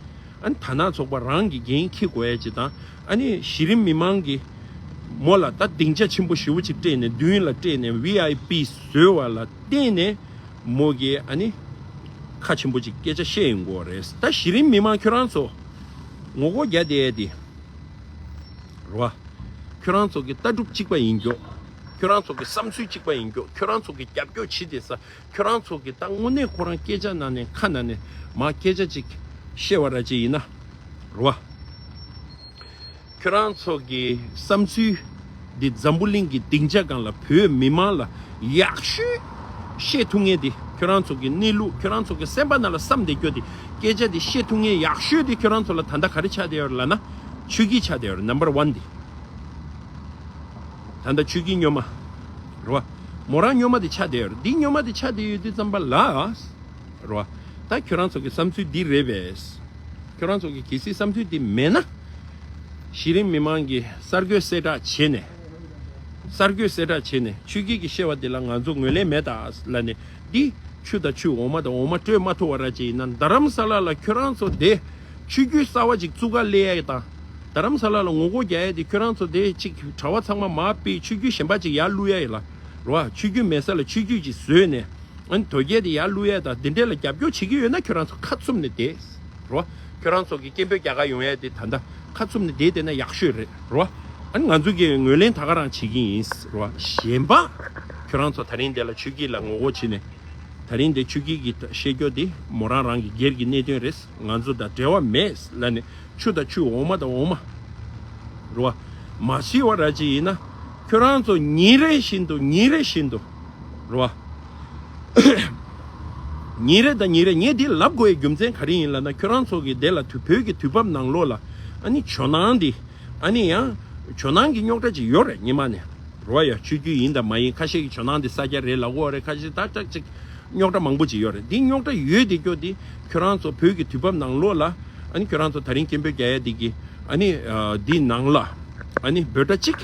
ཨ་ནི་དར་ནག་ཚོགས་པ་རང་གི་འགན་འཁྱེར་དགོས་ཡ་ཅིག་དང་། ཨ་ནི་གཞི་རིམ་མི་མང་གིས་མོ་ལ་ད་སྡིངས་ཆ་ཆེན་པོ་ཞེ་པོ་ཅིག་སྤྲད་ནས། མདུན་ལ་སྤྲད་ནས་ཝི་ཨའི་པི་བཟོས་པ་ལ་བརྟེན་ནས་མོ་གིས་ཨ་ནི་ཁ་ཆེན་པོ་ཅིག་སྐད་ཆ་བཤད་ཡོང་གི་ཡོད་རེད། ད་གཞི་རིམ་མི་མང་ཁྱོད་རང་ཚོ་ངོ་རྒོལ་རྒྱག་བསྡད་ཡ་དེ། རོ། ཁྱོད་རང་ཚོ་གི་ལྟ་གྲུབ་གཅིག་པ་ཡིན་རྒྱུ། ཁྱོད་རང་ཚོ་གི་བསམ་ཚུལ་གཅིག་པ་ཡིན་རྒྱུ། ཁྱོད་རང་ཚོ་གི་རྒྱབ་སྐྱོར་བྱེད་བསྡད་ས། ཁྱོད་རང་ཚོ་གི་ད་དངོས་གནས་ཁོ་རང་སྐད་ཆ་ནང་ནས་ཁ་ནང་ནས་མར་སྐད་ཆ་ཅིག་བཤད་པ་ར་ཅིག་ཡིན་ན། རོ། ཁྱོད་རང་ཚོ་གི་བསམ་ཚུལ་འདི་འཛམ་བུ་གླིང་གི་སྡིངས་ཆ་སྒང་ལ་བོད་མི་མང་ལ་ཡག་ཤོས་བཤད་ཐུབ་མཁན་དེ། ཁྱོད་རང་ཚོ་གི་གནས་ལུགས་ཁྱོད་རང་ཚོ་གི་སེམས་པ་ནང་ལ་བསམ་བསྡད་རྒྱུ་དེ། སྐད་ཆ་དེ་བཤད་ཐུབ་མཁན་ཡག་ཤོས་དེ་ཁྱོད་རང་ཚོ་ལ་ད་ལྟ་ག་རེ་ཆགས་བསྡད་ཡོད་རེད་ལབ་ན། ཆོས་བརྒྱུད་ཆགས་བསྡད་ཡོད་རེད། ནམ་བར་ཝན་དེ། ད་ལྟ་ཆོས་བརྒྱུད་སྨྱོན་མ་རེད་བ། མོ་རང་སྨྱོན་མ་དེ་ཆགས་བསྡད་ཡོད་རེད། འདི་སྨྱོན་མ་དེ་ཆགས་བསྡད་ཡོད་དུས་ཙམ་པ་ལ་རེད་བ། ད་ཁྱོད་རང་ཚོ་གི་བསམ་ཚུལ་འདི་རེད་པས། ཁྱོད་རང་ཚོ་གི་གལ་སྲིད་བསམ་ཚུལ་འདི་མེད་ན། གཞི་རིམ་མི་མང་གི་གསར་འགོད་གསལ་བསྒྲགས་བྱས་ནས། གསར་འགོད་གསལ་བསྒྲགས་བྱས་ནས་ཆོས་བརྒྱུད་ཀྱི་བཤད་པ་འདི་ལ་ང་ཚོ་ངོས་ལེན་མེད་ད་ལབ་ནས། འདི་ཆུ་དང་ཆུ་འོ་མ་དང་འོ་མ་སྤྲོད་མ་ཐུབ་པ་ར་ཅིག་ཡིན་ན། རྡ་རམ་ས་ལ་ལ་ཁྱོད་རང་ཚོ་དེ་ཆོས་བརྒྱུད་གསར་བ་ཅིག་བཙུགས་ག་སླེབས་ཡ་དང་། རྡ་རམ་ས་ལ་ལ་ངོ་རྒོལ་རྒྱག་ཡ་དེ་ཁྱོད་རང་ཚོ་དེ་ཅིག་གྲྭ་པ་ཚང་མ་མར་ཕུད། ཆོས་བརྒྱུད་གཞན་པ་ཅིག་ཡར་བླུག་ཡ་ཡིན་ལ་རེད་བ། ཆོས་བརྒྱུད་མེད་ས་ལ་ཆོས་བརྒྱུད་ཅིག་བཟོས་ནས། ཨ་ནི་དོལ་རྒྱལ་དེ་ཡར་བླུག་ཡ་དང་དེ་འདྲས་ལ་རྒྱབ་སྐྱོར་བྱེད་ཀྱི་ཡོད་ན་ཁྱོད་རང་ཚོ་ཁ་བཙུམ་ནས་བསྡད་རོ། ཁྱོད་རང་ཚོ་གི་སྐད་འབོད་རྒྱག་ག་ཡོང་ཡ་དེ་ད་ལྟ་ཁ་བཙུམ་ནས་བསྡད་བསྡད་ན་ཡག་ཤོས་རེད་རོ། ཨ་ནི་ང་ཚོ་གི་ངོས་ལེན་ད་ག་རང་བྱེད་ཀྱི་ཡིན་རོ། གཞན་པ་ཁྱོད་རང་ཚོ་ད་རིང་དེ་ལ་ཆོས་བརྒྱུད་ལ་ངོ་རྒོལ་བྱེད་ནས། ད་རིང་དེ་ཆོས་བརྒྱུད་ཀྱི་བཤད་རྒྱུ་དེ་མོ་རང་རང་གི་སྒེར་གྱི་གནད་དོན་རེད། ང་ཚོ་དང་འབྲེལ་བ་མེད་ལབ་ནས། ཆུ་དང་ཆུ་འོ་མ་དང་འོ་མ་རེད་བ། མ་ཤི་བ་ར་ཅིག་ཡིན་ན་ཁྱོད་རང་ཚོ་ཉིན་རེ་བཞིན་དུ་ཉིན་རེ་བཞིན་དུ་རེད་བ། ཉིན་རེ་དང་ཉིན་རེ། ངས་འདི་ལབ་དགོས་ཡའི་རྒྱུ་མཚན་ག་རེ་ཡིན་ལབ་ན། ཁྱོད་རང་ཚོ་གི་དེ་ལ་དུས་བོད་ཀྱི་དུས་བབ་ནང་ལོགས་ལ་ཨ་ནི་ཇོ་ནང་འདི་ཨ་ནི་ཡང་ཇོ་ནང་གི་རྙོག་དྲ་ཅིག་ཡོད་རེད། སྔོན་མ་ནས་རེད་བ། ཡ་ཆོས་བརྒྱུད་ཡིན་དང་མ་ཡིན། ཁ་ཤས་ཀྱིས་ཇོ་ནང་འདི་ས་སྐྱ་རེད་ལབ་ཀྱི་ཡོད་རེད། ཁ་ཤས་ཏག་ཏག་ཅིག་རྙོག་དྲ་མང་པོ་ཅིག་ཡོད་རེད། འདི་རྙོག་དྲ་ཡོད་དེ་སྐྱོ་དེ་ཁྱོད་རང་ཚོ་བོད་ཀྱི་དུས་བབ་ནང་ལོགས་ལ་ཨ་ནི་ཁྱོད་རང་ཚོ་ད་རིང་སྐད་འབོད་རྒྱག་ཡ་དེ་གི་ཨ་ནི་འདི་ནང་ལ་ཨ་ནི་འབོད་སྒྲ་གཅིག་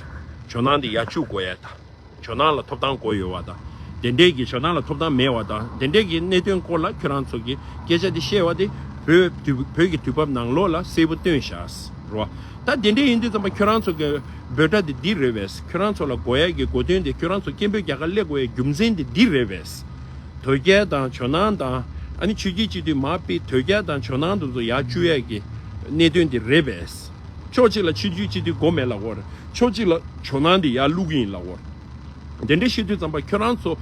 ཇོ་ནང་འདི་ཡར་བཅུག་དགོས་ཡ་དང་། ཇོ་ནང་ལ་ཐོབ་ཐང་དགོས་ཡོད་པ་དང་། དེ་འདྲས་ཀྱི་ཇོ་ནང་ལ་ཐོབ་ཐང་མེད་པ་དང་། དེ་འདྲས་ཀྱི་གནད་དོན་སྐོར་ལ་ཁྱོད་རང་ཚོ་གི་སྐད་ཆ་འདི་བཤད་པ་དེ་བོད་དུས་བོད་ཀྱི་དུས་བབ་ནང་ལོགས་ལ་གསལ་པོ་སྟོན་བཞག་རོ། ད་དེ་འདྲས་ཡིན་དུས་ཙམ་པ་ཁྱོད་རང་ཚོ་གི་འབོད་སྒྲ་དེ་འདི་རེད་པས། ཁྱོད་རང་ཚོ་ལ་དགོས་ཡ་གི་གོ་དོན་དེ་ཁྱོད་རང་ཚོ་སྐད་འབོད་རྒྱག་ག་སླེབས་དགོས་ཡའི་རྒྱུ་མཚན་དེ་འདི་རེད་པས། དོལ་རྒྱལ་དང་ཇོ་ནང་དང་ཨ་ནི་ཆོས་བརྒྱུད་སྤྱི་འཐུས་མར་ཕུད། དོལ་རྒྱལ་དང་ཇོ་ནང་དེ་ཚོ་ཡར་བཅུག་ཡ་གི་གནད་དོན་དེ་རེད་པས། ཕྱོགས་གཅིག་ལ་ཆོས་བརྒྱུད་སྤྱི་འཐུས་དགོས་མེད་ལབ་ཀྱི་ཡོད་རེད། ཕྱོགས་གཅིག་ལ་ཇོ་ནང་དེ་ཡར་བླུག་གི་ཡིན་ལབ་ཀྱི་ཡོད་རེད། དེ་འདྲ་བཤད་དུས་ཙམ་པ་ཁྱོད་རང་ཚོ་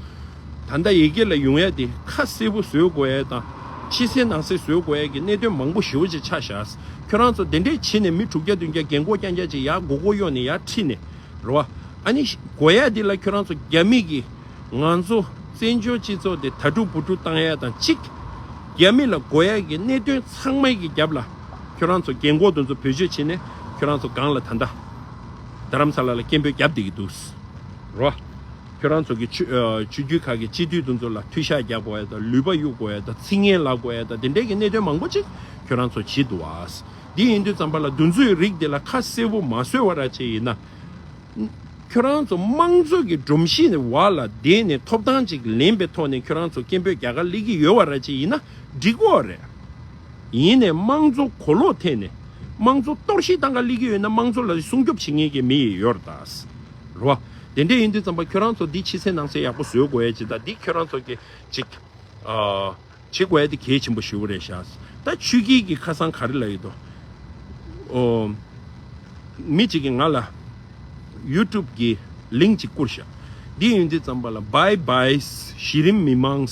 ད་ལྟ་ཡི་གེ་ལ་ཡོང་ཡ་དེ་ཁ་གསལ་པོ་བཟོ་དགོས་ཡ་དང་། ཕྱི་གསལ་ནང་གསལ་བཟོ་དགོས་ཡ་གི་གནད་དོན་མང་པོ་ཞེ་པོ་ཅིག་ཆགས་བཞག་ཁྱོད་རང་ཚོ་དེ་འདྲས་བྱས་ནས་མི་དྲུག་བརྒྱ་བདུན་བརྒྱ་རྒན་གོག་རྐྱང་རྐྱང་ཅིག་ཡར་མགོ་སྐོར་གཡོག་ནས་ཡར་ཁྲིད་ནས་རེད་བ། ཨ་ནི་དགོས་ཡ་དེ་ལ་ཁྱོད་རང་ཚོ་རྒྱ་མི་གི་ང་ཚོ་བཙན་བྱོལ་སྤྱི་ཚོགས་དེ་དྭ་ཕྲུག་བུ་ཕྲུག་བཏང་ཡ་དང་གཅིག་རྒྱ་མི་ལ་དགོས་ཡ་གི་གནད་དོན་ཚང་མའི་གི་རྒྱབ་ལ་ཁྱོད་རང་ཚོ་རྒན་གོག་དེ་ཚོ་བེད་སྤྱོད་བྱས་ནས་ཁྱོད་རང་ཚོ་སྒང་ལ་ད་ལྟ་རྡ་རམ་ས་ལ་ལ་སྐད་འབོད་རྒྱབ་བསྡད་ཀྱི་འདུག་རོ། ཁྱོད་རང་ཚོ་གི་ཆོས་ཨ་ཆོས་བརྒྱུད་ཁག་གི་སྤྱི་འཐུས་དེ་ཚོ་ལ་མཐུ་ཤག་རྒྱག་དགོས་ཡ་དང་། ལུས་པ་གཡུག་དགོས་ཡ་དང་། ཚིག་ངན་ལབ་དགོས་ཡ་དང་། དེ་འདྲའི་གི་གནད་དོན་མང་པོ་ཅིག་ཁྱོད་རང་ཚོ་བྱེད་འདུག་བ། འདི་ཡིན་དུས་ཙམ་པ་ལ་འདི་ཚོའི་རིགས་དེ་ལ་ཁ་གསལ་པོ་མ་བཟོས་པ་ར་ཅིག་ཡིན་ན། ཁྱོད་རང་ཚོ་དམངས་གཙོ་གི་སྒྲོམ་གཞི་ནས་བར་ལ་བསྡད་ནས་ཐོབ་ཐང་ཅིག་ལེན་པའི་ཐོག་ནས་ཁྱོད་རང་ཚོ་སྐད་འབོད་རྒྱག་ག་སླེབས་ཀྱི་ཡོད་པ་ར་ཅིག་ཡིན་ན་འགྲིག་གི་རེད། ཡིན་ནའི་དམངས་གཙོ་གོ་ལོག་ཐད་ནས་དམངས་གཙོ་གཏོར་བཤིག་བཏང་ག་སླེབས་ཀྱི་ཡོད་ན་དམངས་གཙོ་ལ་སྲུང་སྐྱོབ་བྱེད་མཁན་གྱི་མི་ཡི་ཡོད་རེད་ད། རེད་བ། དེ་འདྲ་ཡིན་དུས་ཙམ་པ་ཁྱོད་རང་ཚོ་འདི་ཕྱི་གསལ་ནང་གསལ་ཡག་པོ་བཟོ་དགོས་ཡ་ཅིག་དང་། འདི་ཁྱོད་རང་ཚོ་གི་ཅིག་ཨ། བྱེད་དགོས་ཡ་དེ་གལ་ཆེན་པོ་ཞེ་པོ་རེད་ཤག་ད་ཆོས་བརྒྱུད་ཀྱི་ཁ་སང་ག་རེ་ལབ་ཡོད་དོ། ཨོ། མི་གཅིག་གིས་ང་ལ་ཡུ་ཊུབ་ཀྱི་ལིང་ཅིག་བསྐུར་ཤག་འདི་ཡིན་དུས་ཙམ་པ་ལ་བྷའི་བྷའི་གཞི་རིམ་མི་མང་།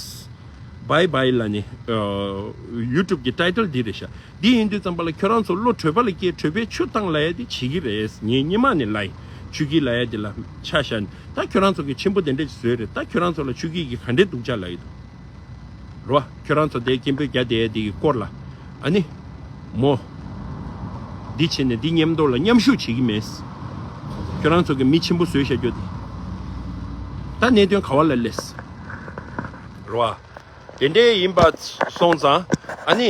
བྷའི་བྷའི་ལབ་ནི་ཨོ། ཡུ་ཊུབ་ཀྱི་ཊའི་ཊལ་འདི་རེད་ཤག་འདི་ཡིན་དུས་ཙམ་པ་ལ་ཁྱོད་རང་ཚོ་བློ་གྲོས་པ་ལ་སྐྱེས། གྲོད་པའི་ཆུ་བཏང་ལབ་ཡ་དེ་བྱེད་ཀྱི་རེད། ངས་སྔོན་མ་ནས་ལབ་ཡིན། ཆོས་བརྒྱུད་ལབ་ཡ་དེ་ལ་ཆ་བཞག་ནས། ད་ཁྱོད་རང་ཚོ་གི་ཆེན་པོ་དེ་འདྲ་ཞིག་བཟོས་རེད། ད་ཁྱོད་རང་ཚོ་ལ་ཆོས་བརྒྱུད་ཀྱི་ག་འདྲའི་སྡུག་ཅག་ལབ་ཡོད་དོ། རེད་བ། ཁྱོད་རང་ཚོ་དེ་སྐད་འབོད་རྒྱག་བསྡད་དེ་གི་སྐོར་ལ་ཨ་ནི་མོ། འདི་བྱས་ནས་འདི་མཉམ་དུ་ལ་མཉམ་ཞུགས་བྱེད་ཀྱི་མེད། ཁྱོད་རང་ཚོ་གི་མི་ཆེན་པོ་བཟོས་བཞག་རྒྱུ་དེ། ད་གནད་དོན་ག་བ་ལ་སླེབས། རེད་བ། དེ་འདྲའི་ཡིན་པ་སོང་ཙང་ཨ་ནི་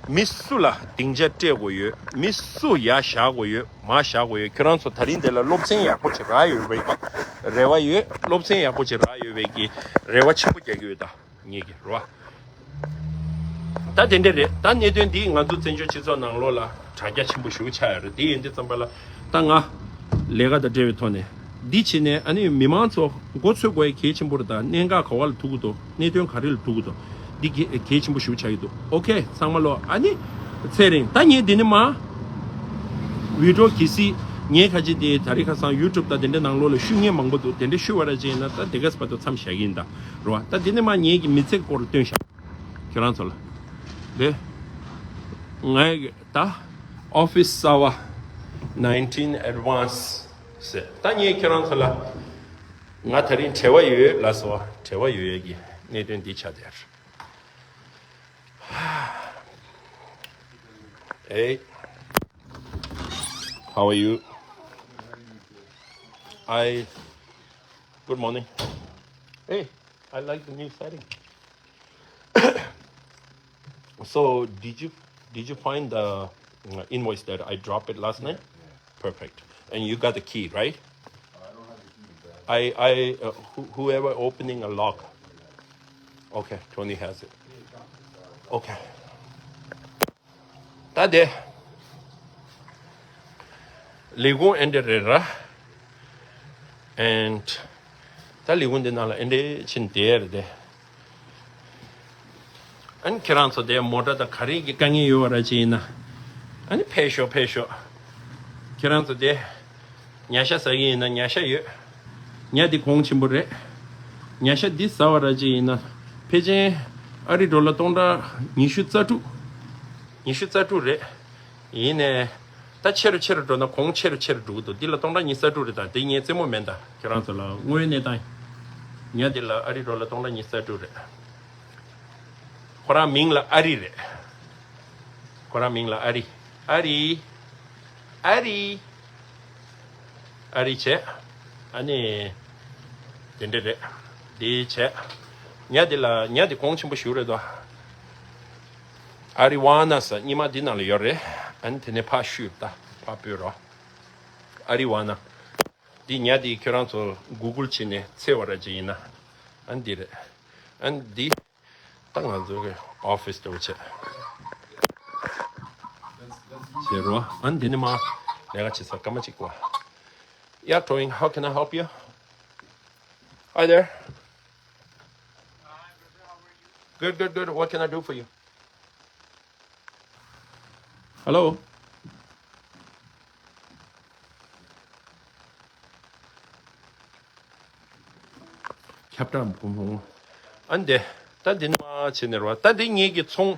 མི་སུ་ལ་སྡིངས་ཆ་སྤྲད་དགོས་ཡོད། མི་སུ་ཡར་བཞག་དགོས་ཡོད། མར་བཞག་དགོས་ཡོད། ཁྱོད་རང་ཚོ་ད་རིང་འདི་ལ་སློབ་ཚན་ཡག་པོ་ཅིག་རག་ཡོད་པའི་རེ་བ་ཡོད། སློབ་ཚན་ཡག་པོ་ཅིག་རག་ཡོད་པའི་གི་རེ་བ་ཆེན་པོ་རྒྱག་གི་ཡོད་ད། ངེད་ཀྱི་རེད་བ། ད་དེ་འདྲ་རེད། ད་གནད་དོན་འདི་ང་ཚོ་བཙན་བྱོལ་སྤྱི་ཚོགས་ནང་ལོགས་ལ་དྲ་རྒྱ་ཆེན་པོ་ཞེ་པོ་ཆགས་ཡོད་རེད། དེ་ཡིན་དུས་ཙམ་པ་ལ་ད་ང་ལས་ཀ་དང་འབྲེལ་བའི་ཐོག་ནས་འདི་བྱས་ནས་ཨ་ནི་མི་མང་ཚོ་མགོ་ཚོས་དགོས་ཡ་གལ་ཆེན་པོ་རེད། ད་གནད་འགག་ག་བ་ལ་ཐུག་གི་འདུག་གནད་དོན་ག་རེ་ལ་ཐུག་གི་འདུག་འདི་གལ་གལ་ཆེན་པོ་ཞེ་པོ་ཆགས་ཀྱི་འདུག་ཨོ་ཁེ། ཚང་མ་ལོ་ཨ་ནི་ཚེ་རིང་། ད་ངས་འདི་ནས་མར་བི་ཌི་ཡོ་གལ་སྲིད་ངས་ཁ་ཅིག་དེ་ད་རེས་ཁ་སང་ཡུ་ཊུབ་དང་དེ་འདྲ་ནང་ལོགས་ལ་ཤོད་མཁན་མང་པོ་འདུག་དེ་འདྲ་ཤོད་པ་ར་ཅིག་ཡིན་ན་ད་དེ་ག་ས་བར་དུ་མཚམས་བཞག་གི་ཡིན་ད། རེད་བ། ད་དེ་ནས་མར་ངེད་ཀྱི་མི་ཚེ་སྐོར་ལ་སྟོན་བཞག་ཁྱོད་རང་ཚོ་ལ། དེ། ངའི་ད་ཨོ་ཕི་སི་གསར་བ་nineteen advance ཟེར། ད་ངས་ཁྱོད་རང་ཚོ་ལ་ང་དེ་རིང་བྲེལ་བ་ཡོད་ལབ་སོང་བ། བྲེལ་བ་ཡོད་ཡ་གི་གནད་དོན་འདི་ཆགས་བསྡད་ཡོད་རེད། ཨེ། How are you? I. Good morning. Hey, I like the new setting. So did you did you find the uh, invoice that I dropped it last night? Perfect. And you got the key, right? I I uh, who, whoever opening a lock. Okay, Tony has it. Okay. ད་དེ། ལས་ཁུངས་ཨེ་འདྲ་རེད་ར། and ད་ལས་ཁུངས་འདི་ནང་ལ་ཨེ་འདྲ་ཕྱིན་བསྡད་རེད་དེ། ཨ་ནི་ཁྱེད་རང་ཚོ་དེ་མོ་ཊ་དང་ག་རེ་གི་དཀའ་ངལ་ཡོད་པ་ར་ཅིག་ཡིན་ན། ཨ་ནི་ཕེབས་ཤོག་ཕེབས་ཤོག་ཁྱེད་རང་ཚོ་དེ། ཉ་ཤ་ཟ་གི་ཡིན་ན་ཉ་ཤ་ཡོད། ཉ་འདི་གོང་ཆེན་པོ་རེད། ཉ་ཤ་འདི་ཟ་བ་ར་ཅིག་ཡིན་ན། ཕལ་ཆེར་ཨ་རི་ཌོ་ལར་སྟོང་ཕྲག་ཉི་ཤུ་རྩ་དྲུག་ཉི་ཤུ་རྩ་དྲུག་རེད། ཡིན་ནས། ད་ཆེ་རུ་ཆེ་རུ་འགྲོ་ན་གོང་ཆེ་རུ་ཆེ་རུ་འགྲོ་གི་འདུག་འདི་ལ་སྟོང་ཕྲག་ཉི་ཤུ་རྩ་དྲུག་རེད། ད་འདི་ངའི་རྩེད་མོ་མིན། ད་ཁྱེད་རང་ཚོ་ལ་དངོས་ཡོད་གནས་སྟངས། ཉ་འདི་ལ་ཨ་རི་ཌོ་ལར་སྟོང་ཕྲག་ཉི་ཤུ་རྩ་དྲུག་རེད། ཁོ་རང་མིང་ལ་ཨ་རི་རེད། ཁོ་རང་མིང་ལ་ཨ་རི། ཨ་རི། ཨ་རི། ཨ་རི་བྱས། ཨ་ནི། དེ་འདྲ་རེད། དེ་བྱས། ཉ་དེ་ལ་ཉ་དེ་གོང་ཆེན་པོ་ཞིག་རེད་དོ། ཨ་རི་ཝ་ན་ཟེར་རྙིང་མ་འདི་ནང་ལ་ཡོད་རེད། ཨ་ནི་དེ་ནས་ཕར་བཤུས་ད་ཕར་སྤོས་རོགས། ཨ་རི་ཝ་ན། འདི་ཉ་འདི་ཁྱོད་རང་ཚོ་གུ་གུལ་བྱས་ནས་འཚོལ་བ་ར་ཅིག་ཡིན་ན། ཨ་ནི་འདི་རེད། ཨ་ནི་འདི། ད་ང་ཚོ་གི་ཨོ་ཕིས་དེ་བྱས། བྱེད་རོགས། ཨ་ནི་འདི་ནི་མ་ལས་ཀ་བྱེད་ས་སྐར་མ་གཅིག་པ། Yeah, Toying, how can I help you? Hi there. Good, good, good. What can I do for you? Hello. ཁྱབ་བསྒྲགས་བུ་མོ། ཨ་འདི། ད་འདི་ནི་མ་བྱེད་ནི་རོ། ད་འདི་ངེད་ཀྱི་ཚོང་